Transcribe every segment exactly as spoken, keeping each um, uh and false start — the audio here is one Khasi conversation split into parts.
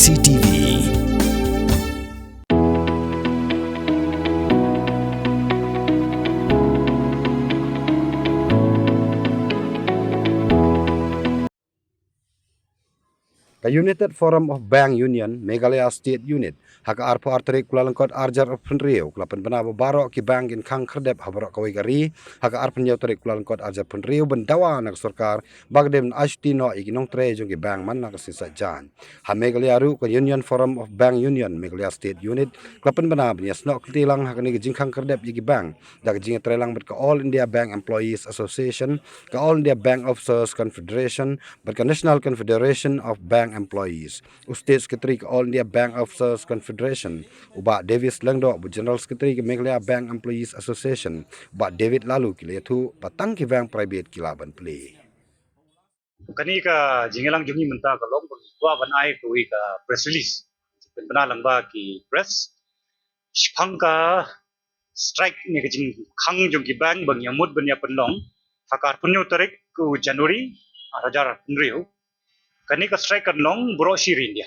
C T V. Ka United Forum of Bank Union Meghalaya State Unit ha ka arphew ar tarik Kyllalyngkot arhajar arphew hynriew ka la pynbna ba baroh ki bank kin khang khyrdep ha baroh kawei ka ri ha ka arphew hynñiew tarik Kyllalyngkot arhajar arphew hynriew ban dawa na ka sorkar ba ka dei ban ai shuti noh ïa ki nongtrei jong ki bank man la ka sngi Saitjaiñ. Ha Meghalaya ruh ka Union Forum of Bank Union Meghalaya State Unit ka la pynbna ban ïasnoh kynti lang ha kane ka jingkhang khyrdep ïa ki bank da ka jingïatreilang bad ka All India Bank Employees Association, ka All India Bank Officers Confederation bad ka National Confederation of Bank Employees. U State Secretary ka All India Bank Officers Confederation, u Bah Davis Lyngdoh, bad u General Secretary ka Meghalaya Bank Employees Association, u Bah David Laloo, ki la ïathuh ba tang ki bank private ki lah ban plie. Kane ka jingïalang jong ngi mynta ka long ba ngi kwah ban ai kawei ka press release, pynbna lang ba ki press, shaphang ka strike ne ka jingkhang jong ki bank ba ngi ïa mut ban ïa pynlong ha ka arphew hynñiew tarik u January arhajar arphew hynriew. Kane ka strike kan long baroh shi ri India.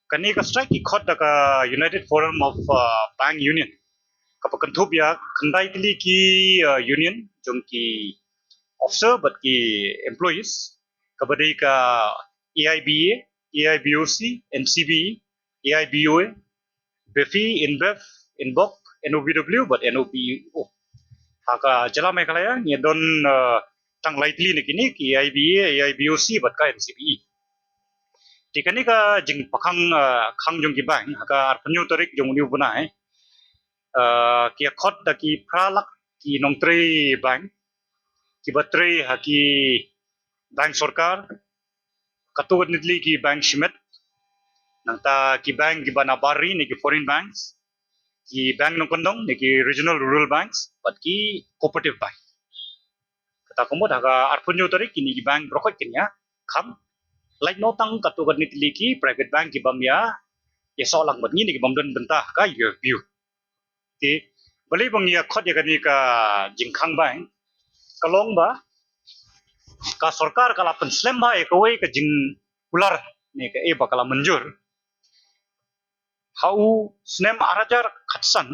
Kane ka strike ki khot da ka United Forum of, uh, Bank Union, kaba kynthup ïa khyndai tylli ki, uh, union jong ki officer bad ki employees, kaba dei ka A I B A, A I B O C, N C B E, A I B O A, BEFI, INBEF, INBOC, N O B W bad N O B O. Ha ka jylla Meghalaya ngi don, uh, tang lai tylli na kine, ki A I B A, A I B O C bad ka N C B E. Te kane ka jingpynkhang, uh, khang jong ki bank ha ka arphew hynñiew tarik jong une u bnai, uh, ki ïa khot da ki phra lak ki nongtrei bank kiba trei ha ki bank sorkar, katto katne tylli ki bank shimet, nangta ki bank kiba na bar ri ne ki foreign banks, ki bank nongkyndong ne ki regional rural banks bad ki cooperative bank. Kata ka mut ha ka arphew hynñiew tarik kine ki bank baroh kin ïa khang, lait noh tang katto katne tylli ki private bank ki bym ïa, ïasoh lang bad ngi ne ki bym don bynta ha ka U F B U. Te balei ba ngi ïa khot ïa kane ka jingkhang bank, ka long ba ka sorkar ka la pynslem bha ïa kawei ka jingkular ne kaei ba ka la mynjur ha u snem arhajar khatsan,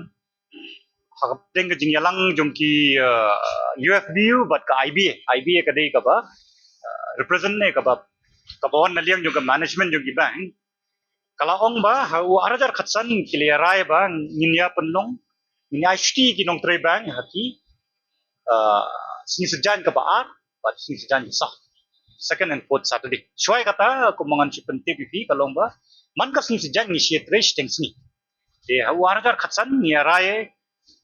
ha ka pdeng ka jingïalang jong ki, uh, U F B U bad ka I B A. I B A ka dei kaba, uh, represent ne kaba, kaba wan na liang jong ka management jong ki bank. Ka la ong ba ha u arhajar khatsan ki la ïa rai ba ngin ïa pynlong, ngin ïa ai shuti ki nongtrei bank ha ki, uh, sngi Saitjaiñ kaba ar bad sngi Saitjaiñ kaba saw, second and fourth Saturday. Shuwa ïa kata, kumba ngan shu pyntip ïa phi, ka long ba man ka sngi Saitjaiñ ngi shu ïatrei shiteng sngi. Te ha u arhajar khatsan ngi ïa rai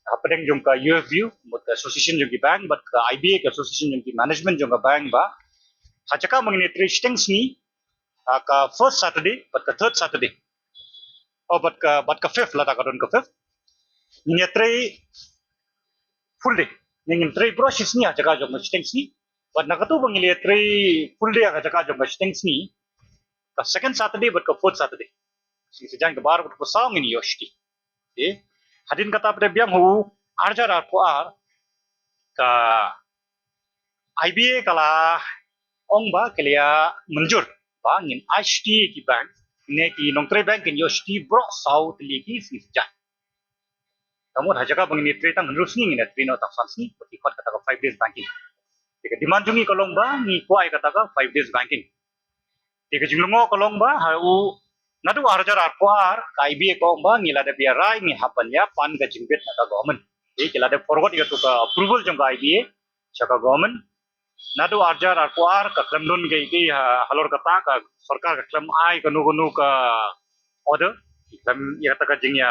ha pdeng jong ka U F B U, mut ka association jong ki bank bad ka I B A, ka association jong ki management jong ka bank, ba ha jaka ba ngin ïatrei shiteng sngi ha ka first Saturday bad ka third Saturday, oh, bad ka, bad ka fifth, lada ka don ka fifth, ngin ïatrei full day. Ngin, ngin trei baroh shi sngi ha jaka jong ka shiteng sngi. Bad na katu ba ngin ïatrei full day ha jaka jong ka shiteng sngi, ka second Saturday bad ka fourth Saturday, sngi Saitjaiñ kaba ar bad kaba saw, ngin ïoh shuti. Te hadien kata pat biang ha u arhajar arphew ar, ka I B A ka la ong ba ka la ïa mynjur ba ngin ai shuti ki bank, ne ki nongtrei bank kin ïoh shuti baroh saw tylli ki sngi Saitjaiñ. Ka mut ha jaka ba ngin ïatrei tang hynriew sngi, ngin ïatrei noh tang san sngi, ba ki khot kata ka five days banking. Te ka demand jong ngi ka long ba ngi kwah ïa kata ka five days banking. Te ka jinglyngngoh ka long ba ha u, naduh arhajar arphew ar ka I B A ka ong ba ngi la dep ïa rai, ngi hap ban ïa pan ka jingbit na ka government. Te ki la dep forward ïa katu ka approval jong ka I B A sha ka government. Naduh arhajar arphew ar ka khlem don kaei kaei ha, halor kata ka sorkar ka khlem ai kano kano ka order, khlem ïa kata ka jingïa,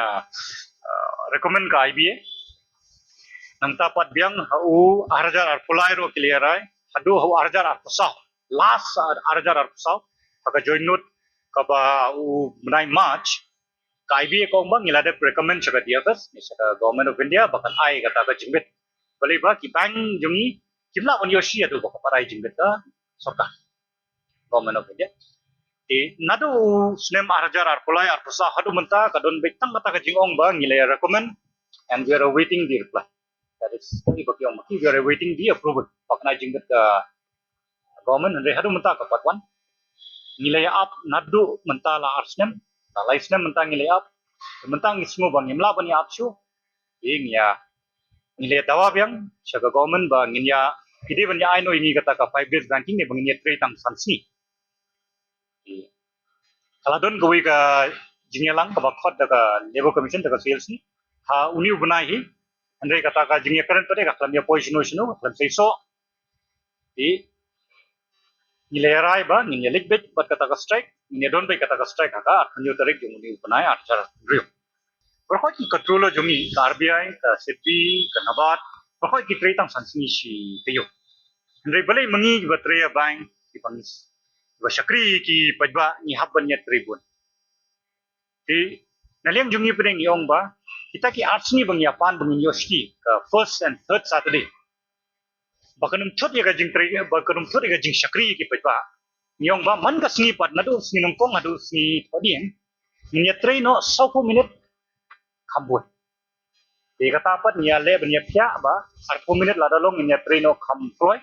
uh, recommend ka I B A. Nangta pat biang ha u arhajar arphew lai ruh ki la ïa rai, haduh ha u arhajar arphew saw, last ar-, arhajar arphew saw, ha ka joint note kaba u bnai March, ka I B A ka ong ba ngi la dep recommend sha ka D F S ne sha ka Government of India ba kan ai kata ka jingbit. Balei ba ki bank jong ngi kim lah ban ïoh shuti haduh ba ka pat ai jingbit ka sorkar, Government of India. Te naduh u snem arhajar arphew lai arphew saw haduh mynta ka don beit tang kata ka jingong ba ngi la recommend and we are awaiting the reply. That is, kata ba ki ong ba ki, we are awaiting the approval ba kan ai jingbit ka government, hynrei haduh mynta kam pat wan. Ngi la ïa ap naduh mynta la ar snem, la lai snem mynta ngi la ïa ap. Mynta ngi sngew ba ngim lah ban ïa ap shuh. Te ngi ïa, ngi la ïa dawa biang sha ka government ba ngin ïa, ki dei ban ïa ai noh ïa ngi kata ka five days banking ne ba ngin ïa trei tang san sngi. Ka la don kawei ka jingïalang kaba khot da ka Labour Commission da ka C L C ha une u bnai hi. Hynrei kata ka jingïakren pat ka khlem ïa poi shano shano, ka khlem seisoh. Te ngi la ïa rai ba ngin ïa leit beit bad kata ka strike, ngin ïa don beit kata ka strike ha ka arphew tarik jong une u bnai ar hajar hynriew. Baroh ki controller jong ngi, ka R B I, ka SEBI, ka NABARD, baroh ki trei tang san sngi shi taïew. Hynrei balei ma ngi kiba trei ha bank, kiba ngi, kiba shakri ki paidbah ngi hap ban ïa trei bun. Te na liang jong ngi pat ngi ong ba kita ki ar sngi ba ngi ïa pan ba ngin ïoh shuti, ka first and third Saturday, ba kan ym thut ïa ka jingtrei, ba kan ym thut ïa ka jingshakri ki paidbah. Ngi ong ba man ka sngi pat naduh sngi nyngkong haduh sngi thohdieng ngin ïa trei noh sawphew minit kham bun. Te kata pat ngi ïa leh ban ïa phiah ba arphew minit lada long ngin ïa trei noh kham kloi.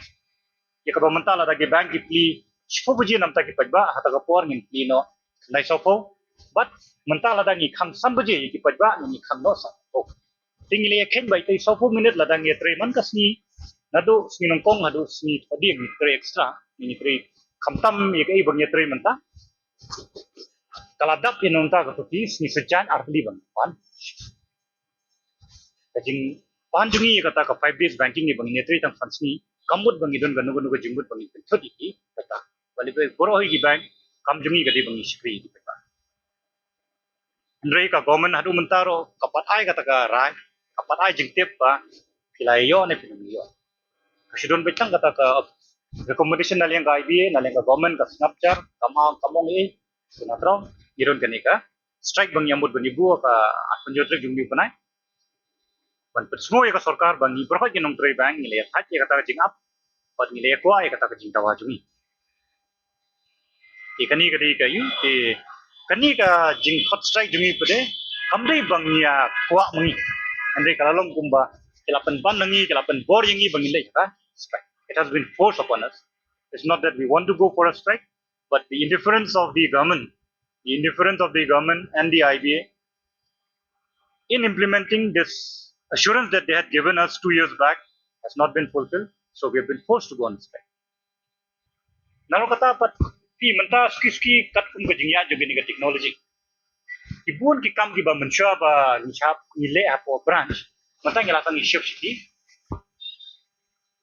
Ïa kaba mynta lada ki bank ki plie shiphew baje namar ki paidbah, ha kata ka por ngin plie noh khyndai sawphew. Bad mynta lada ngi khang san baje ïa ki paidbah ngin ïa khang noh sawphew. Te ngi la ïa kheiñ ba ïa sawphew minit lada ngi ïa trei man ka sngi, naduh sngi nyngkong haduh sngi thohdieng ngi trei extra, ngi trei khamtam ïa kaei ba ngi ïa trei mynta. Ka la dap ïa nangta ka tuti, sngi Saitjaiñ ar tylli ban pan. Ka jingpan jong ngi ïa kata ka five days banking ïa ba ngin ïa trei tang san sngi, kam mut ba ngi don kano kano ka jingmut ba ngin pynthut ïa ki paidbah. Balei ba baroh hi ki bank, kam jong ngi ka dei ba ngin shakri ïa ki paidbah. Hynrei ka government haduh mynta ruh ka pat ai kata ka rai, ka pat ai jingtip ba phi la ïoh ne phi ym ïoh. Ka shu don beit tang kata ka recommendation na liang ka I B A, na liang ka government ka sngap jar, kam, kam ong ei, sngap rong, ngi don kane ka strike ba ngi ïa mut ban ïa buh ha ka arphew tarik jong une u bnai. Ban pynsngew ïa ka sorkar ba ngi baroh ki nongtrei bank ngi la ïa thait ïa kata ka jingap, bad ngi la ïa kwah ïa kata ka jingdawa jong ngi. Te kane ka dei ka ïu, te kane ka jingkhot strike jong ngi pat de, kam dei ba ngi ïa kwah ma ngi. Hynrei ka la long kumba ki la pynban na ngi, ki la pynbor ïa ngi ba ngin leit ha ka strike. It has been forced upon us. It's not that we want to go for a strike, but the indifference of the government, the indifference of the government and the I B A in implementing this assurance that they had given us two years back has not been fulfilled. So we have been forced to go on strike. Nalor kata pat, phi mynta suki suki katkum ka jingïaid jong kane ka technology, ki bun ki kam kiba mynshuwa ba ngi hap ngi leh hapoh branch, mynta ngi la tang ngi shift sha ki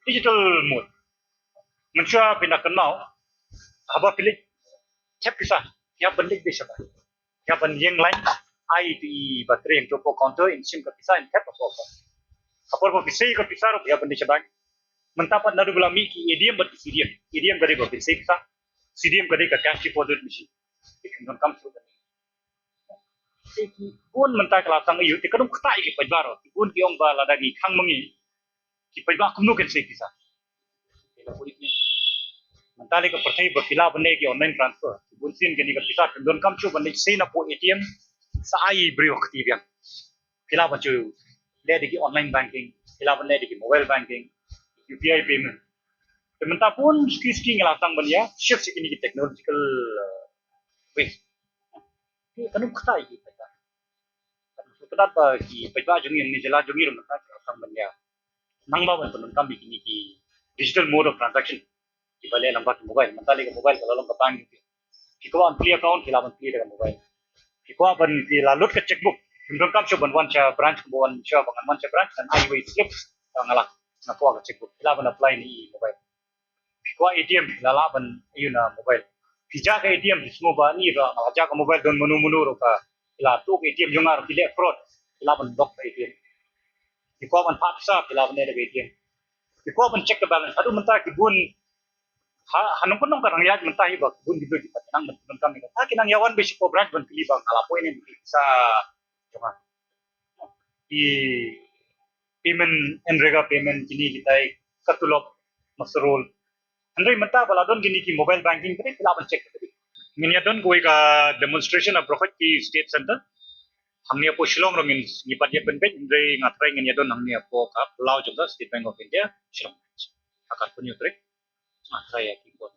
digital mode. Mynshuwa phi na kynmaw, haba phi leit thep pisa, phi hap ban leit beit sha bank, phi hap ban ïeng line, ai ïa i ba trei hangto hapoh counter, in shim ka pisa, in thep hapoh counter. Ha por ba phi sei ka pisa ruh phi hap ban leit sha bank. Mynta pat naduh ba la mih ki A T M bad ki C D M. A T M ka dei ba phin sei pisa, C D M ka dei ka cash deposit machine. Phi khlem donkam shuh ban. Te ki bun mynta ka la tang ïa u, te ka dang ktah ïa ki paidbah ruh. Ki bun ki ong ba lada ngi khang ma ngi, ki paidbah kumno kin sei pisa. Mynta lei ka pyrthei ba phi lah ban leh ki online transfer. Ki bun sien kane ka pisa phim donkam shuh ban leit sei napoh A T M, sa ai briew ha kti biang. Phi lah ban shu leh da ki online banking, phi lah ban leh da ki mobile banking, U P I payment. Te mynta bun suki suki ngi la tang ban ïa shift sha kine ki technological, uh, ways. Te ka nang ktah ïa ki paidbah. Ka nang ktah ba ki paidbah jong ngi, ngi jylla jong ngi ruh mynta ki la tang ban ïa nang ba ban pyndonkam ïa kine ki digital mode of transaction. Kiba leh lyngba ka mobile, mynta lei ka mobile ka la long ka bank. Phi kwah ban plie account, phi lah ban plie da ka mobile. Phi kwah ban, phi la lut ka checkbook, phim donkam shuh ban wan sha branch, kumba wan sha, ba ngan wan sha branch ngan ai wei slip, ba nga la, nga kwah ka checkbook, phi lah ban apply na i mobile. Phi kwah A T M, phi la lah ban ïoh na mobile. Phi jah ka A T M, phi sngew ba ni ruh nga la jah ka mobile, don mano mano ruh ka, phi la tuh ka A T M jong nga ruh phi leh fraud, phi lah ban block ka A T M. Phi kwah ban phah pisa, phi lah ban leh da ka A T M. Phi kwah ban check ka balance. Haduh mynta ki bun, ha, ha nongkynnoh ka rangbah mynta hi ba ki bun ki briew ki pat nang ban pyndonkam ïa ka. Ki nang ïa wan beit sha ka branch ban kylli ba nga la poi ne em pisa jong nga. Ki payment, MGNREGA payment, kine kitai, ka tulop, muster roll. Hynrei mynta ba la don kine ki mobile banking, ka dei phi lah ban check ka dei. Ngin ïa don kawei ka demonstration ha baroh ki state center. Hangne hapoh Shillong ruh ngin, ngi pat ïa pynbeit, hynrei nga tharai ngin ïa don hangne hapoh ka Palau jong ka State Bank of India, Shillong branch. Ha ka arphew hynñiew tarik, nga tharai ïa ki bun.